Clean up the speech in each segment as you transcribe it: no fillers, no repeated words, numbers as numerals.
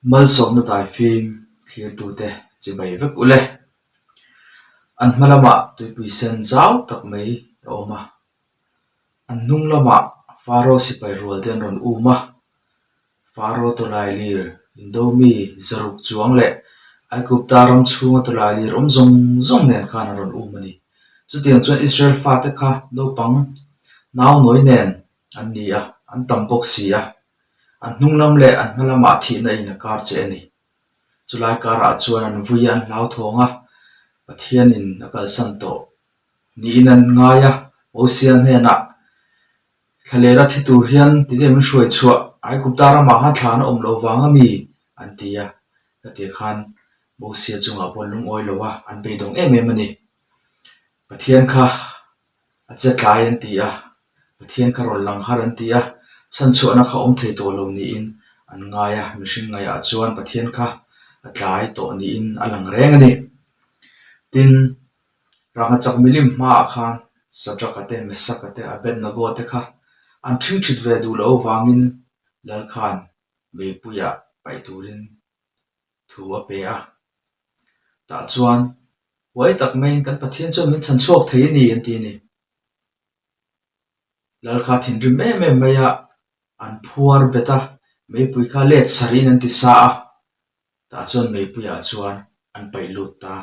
Malsawmna daifim thlirtute chibai vek u le. An hma lamah tuipui sen zau tak mai a awm a, an hnung lamah Faro sipai rual te an rawn um a, Faro tawlai lir indo mi zaruk chuang leh Aigupta ram chhunga tawlai lir awm zawng zawng nen khan an rawn um a ni. Chutiang chuan Israel fate kha naupang nau nawi nen an ni a, an tam bawk si a. An hnung lam leh an hma lamah thihna in a kar che a ni. Chulai karah chuan an vui a, an hlauthawng a, Pathianin a kalsan tawh niin an ngai a. Mosia hnenah, Thlalera thi tur hian tinge min hruai chhuah? Aigupta ramah khan thlan a awm loh vang a mi? an ti a. Hetiang khan Mosia chungah pawh an lungawi lo a, an beidawng em em a ni. Pathian kha a che tlai an ti a, Pathian kha rawn lang har an ti a, chhanchhuahna kha awm thei tawh lo niin an ngai a, mihring ngaihah chuan Pathian kha a tlai tawh niin a lang reng a ni. Tin, ranga chak milim hmaah khan Sadraka te, Mesaka te, Abednego te kha an ṭhingṭhit ve duh loh avangin Lal khan meipuiah paih turin thu a pe a. Tah chuan huai tak maiin kan Pathian chuan min chhan chhuak thei a ni an ti a ni. Lal kha thinrim em em mai a, an phuar bet a, meipui kha let sarhin an ti sa a, tah chuan meipuiah chuan an paih lut ta.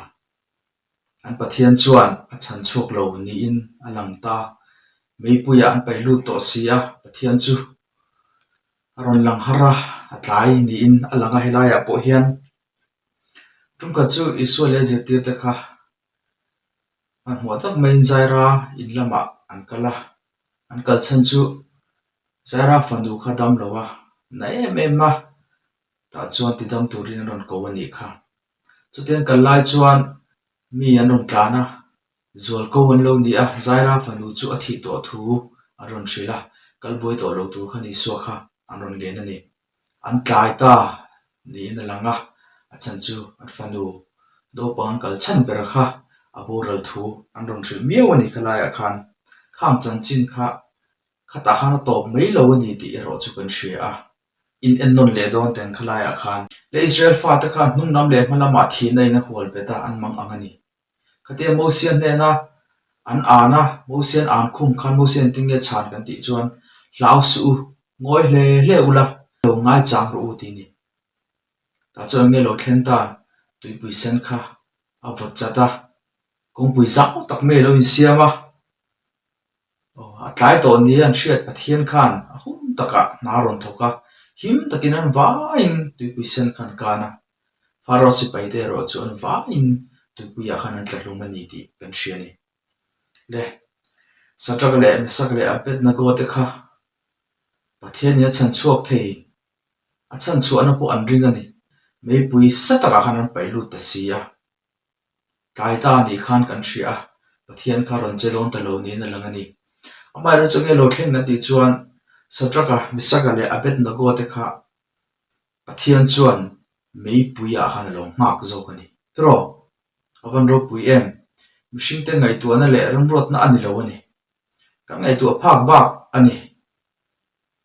An Pathian chuan a chhan chhuak lo niin a lang ta. Meipuiah an paih lut tawh si a, Pathian chu a rawn lang har a, a tlai niin a lang a helaiah pawh hian. Tumkhat chu Isua leh a zirtirte kha hmanhmawh tak maiin Zaira in lamah an kal a, an kal chhan chu Zaira fanu kha dam lo a, na em em a, tah chuan ti dam turin an rawn ko a nih kha. Chutiang kal lai chuan mi an rawn tlan a, Zualko an lo ni a, Zaira fanu chu a thih tawh thu an rawn hrilh a, kal buai tawh lo tur kha Isua kha an rawn ngen a ni. An tlai ta niin a lang a, a chhan chu an fanu naupang an kal chhan ber kha a boral thu an rawn hrilh miau a ni khalaiah khan. Khang chanchin kha khatah khan a tawp mai lo a ni tih erawh chu kan hria a, in en nawn leh dawn teng khalaiah khan. Le Israel fate khan hnung lam leh hma lamah thihna in a hual bet a, an mang ang a ni. Khatia Mosia hnena an an a, Mosian an khum khan Mosian engtin nge chhan kan tih chuan hlau suh u, ngawi hle hle ula, lo ngaichang rawh u tih a ni. Tah chuan enge lo thlen ta, tuipui sen kha a vawt chat a, kawngpui zau tak mai a lo insiam a, Aw, a tlai tawh nia an hriat Pathian khan a hun takah hna a rawn thawk a, him takin an vaiin tuipui sen kha an kan a, Pharaoh sipai te erawh chu an vaiin tuipuiah khan an tla hlum a ni tih kan hria a ni. Le, Sadrach leh Mesach leh Abednego te kha Pathianin a chhan chhuak thei, a chhan chhuahna pawh an ring a ni. Meipui sa takah khan an paih lut ta si a. Tlai ta anih khan kan hria a, Pathian kha rawn che dawn ta lo niin a lang a ni. Amaherawhchu chu nge lo thleng kan tih chuan Sadraka, Misaka leh Abednego te kha Pathian chuan meipui ah khan a lo nghak zawk a ni. Tiraw? A van ropui em? Mihringte ngaihtuahna leh remruatna a ni lo a ni. Kan ngaihtuah phak bak a ni.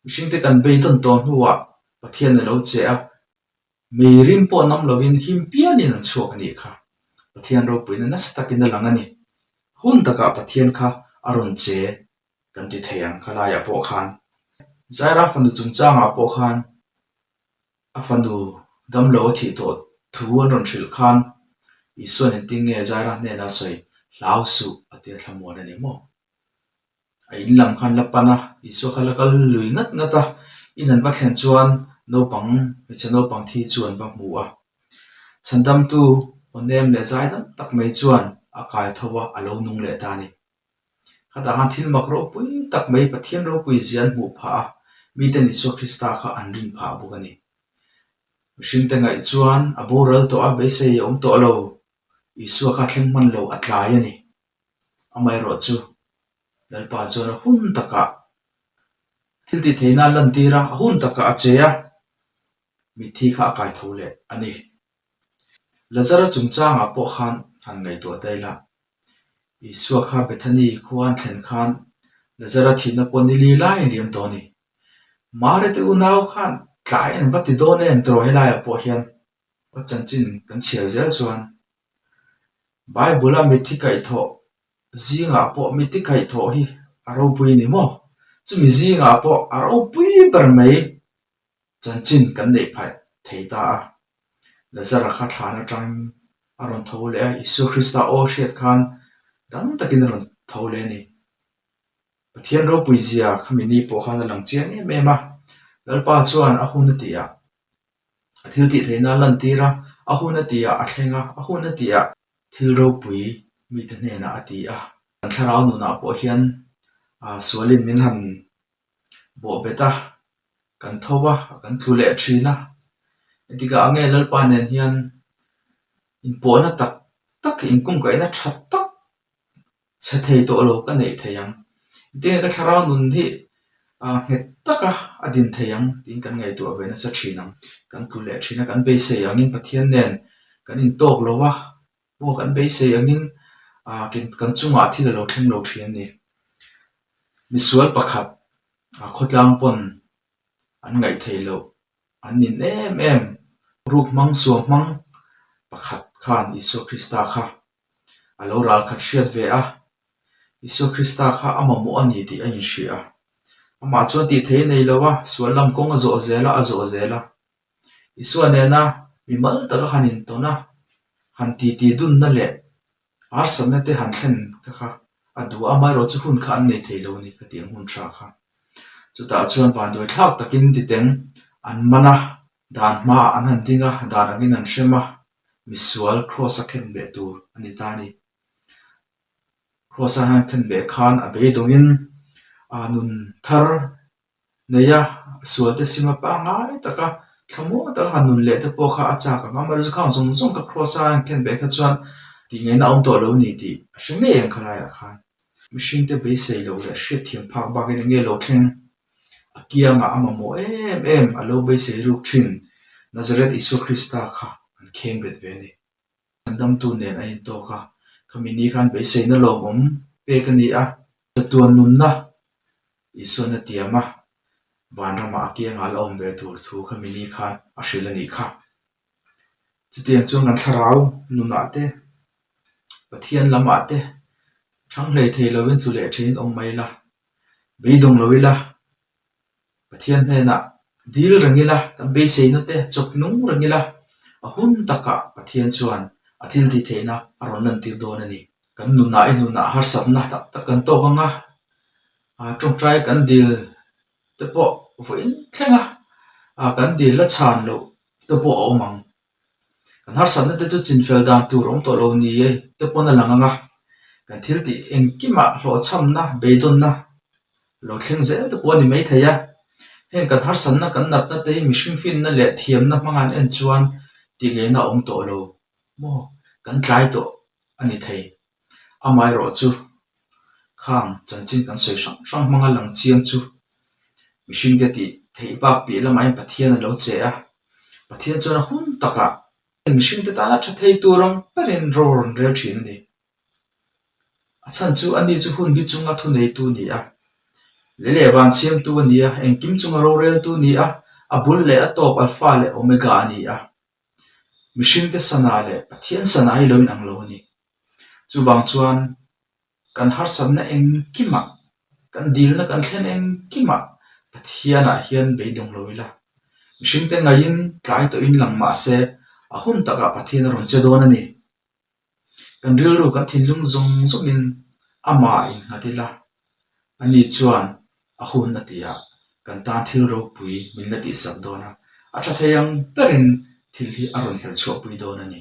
Mihringte kan beidawn tawh hnuah Pathian a lo che a, Mei rim pawh nam lovin him pianin an chhuak a nih kha. Pathian ropuina nasa takin a lang a ni. Hun takah Pathian kha a rawn che kan ti thei ang khalaiah pawh khan. Zaira fanu chungchangah pawh khan a fanu damlo a thih tawh thu an rawn hrilh khan Isua'n engtin nge Zaira hnena sawi hlau suh a tia thlamuan a ni maw? A in lam khan la pan a, Isua kha la kal lui ngat ngat a, in an va thlen chuan naupang, hmeichhe naupang thi chu an va hmu a. Chhandamtu aw nem leh zai dam tak mai chuan a kai tho a, a lo nung leh ta a ni. Khatah khan thil mak ropui tak mai Pathian ropui zia an hmuh phah a, miten Isua Krista kha an rin phah bawk a ni. Mihringte ngaih chuan a boral tawh a, beisei a awm tawh lo, Isua kha thleng hman lo a tlai a ni. Amaherawhchu, Lalpa chuan a hun takah thil tih theihna a lantir a, a hun takah a che a, mitthi kha a kai tho leh a ni. Lazara chungchangah pawh khan han ngaihtuah ta ila, Isua kha Bethany khua an thlen khan Lazara thihna pawh ni li lai a liam tawh a ni. Mari te unau khan tlai. tlai an va ti dawn em tawh helaiah pawh hian a chanchin kan chhiar zel chuan Bible-a mitthi kaihthawh zingah pawh mitthi kaihthawh hi a ropui a ni maw? Chumi zingah pawh a ropui ber mai chanchin kan neih phah thei ta a. Lazara kha thlan atangin a rawn tho leh a, Isua Krista aw hriat khan dam takin a rawn tho leh a ni. Pathian ropui zia khami ni pawh khan a lang chiang em em a, Lalpa chuan a hun a tih ah a thil tih theihna a lantir a, a hun a tih ah a thleng a, a hun a tih ah thil ropui mite hnenah a ti a. Kan thlarau nunah pawh hian sualin min han bawh bet a, kan tho a, kan tlu leh thin a. Engtikah nge Lalpa nen hian inpawhna tak tak, inkungkaihna tha tak chhe thei tawh lo ka neih thei ang. Engtinge ka thlarau nun hi nghet taka a din thei ang tiin kan ngaihtuah ve nasa thin ang. Kan tlu leh thin a, kan beisei angin Pathian nen kan intawk lo a, maw kan beisei angin kan chungah thil a lo thleng lo thin a ni. Misual pakhat khawtlang pawn an ngaih theih loh an nin em em. Ruk hmang suam hmang pakhat khan Isua Krista kha a lo ral khat hriat ve a, Isua Krista kha a mamawh a ni tih a inhria a. Amah chuan tih thei a nei lo a, sual lam kawng a zawh zel a, a zawh zel a. Isua nena mi mal taka han intawn a, han titi dunna leh harsatna te han thlen te kha a duh a, amaherawhchu hun kha an nei thei lo a ni ka tih ang hun tha kha. Chutah chuan vanduai thlak takin titeng an man a, dan hmaah an han ding a, dan angin an hrem a, misual Kraws a khen beh tur a ni ta a ni. Kraws a han khen beh khan a beidawngin a nun thar nei a, sual te sim a pangngai taka thlamuang taka han nun leh te pawh kha a chak ang a, amaherawhchu khang zawng zawng kha Kraws a han khen beh kha chuan tih ngaihna a awm tawh lo a ni tih a hre ngei ang khalaiah khan. Mihringte beisei loh leh hriatthiam phak bakin eng nge lo thleng? A kiangah a mamawh em em a lo beisei ruk thin Nazareth Isua Krista kha an kheng bet ve a ni. Chhandamtu nen a intawk a, khami ni khan beiseina lawmawm pek a ni a, chatuan nunna Isuan a tiam a, vanramah a kiangah a la awm ve tur thu khami ni khan a hrilh a nih kha. Chutiang chuan kan thlarau nunah te, Pathian lamah te thang hlei thei lovin tlu leh thein awm mai la, Beidawng lo ila, Pathian hnenah dil reng ila, kan beiseina te chawp nung reng ila, a hun takah Pathian chuan a thil tih theihna a rawn lantir dawn a ni. Kan nunah i nunah harsatna tak tak kan tawk ang a, tawngtai kan dil te pawh vawiin thleng a, kan dil la chhan loh te pawh a awm ang. Kan harsatna te chu chinfel dan tur awm tawh lo ni e te pawn a lang ang a, kan thil tih engkimah hlawhchhamna, beidawnna lo thleng zel te pawh a ni maithei a. Heng kan harsatna kan natna te hi mihring finna leh thiamna hmanga an en chuan tih ngeina a awm tawh lo maw? Kan tlai tawh a ni thei. Amaherawhchu khang chanchin kan sawi hrang hrang hmanga lang chiang chu mihringte tih theih bak piah lamah hian Pathian a lo che a, Pathian chuan a hun takah mihringte tana tha thei tur ang berin ro a rawn rel thin a ni. A chhan chu ani chu hun hi chunga thuneitu a ni a, lei leh van siamtu a ni a, engkim chunga roreltu a ni a, a bul leh a tawp Alpha leh Omega a ni a. Mihringte sana leh Pathian sana hi lo inang lo a ni. Chuvang chuan kan harsatna engkimah, kan dilna kan thlen engkimah Pathianah hian beidawng lo ila. Mihringte ngaiin tlai tawhin lang mah se a hun takah Pathian a rawn che dawn a ni. Kan rilru kan thinlung zawng zawngin amah innghat ila, ani chuan a hun a ti a, kan tan thil ropui min la tihsak dawn a, a tha thei ang berin thil hi a rawn herchhuahpui dawn a ni.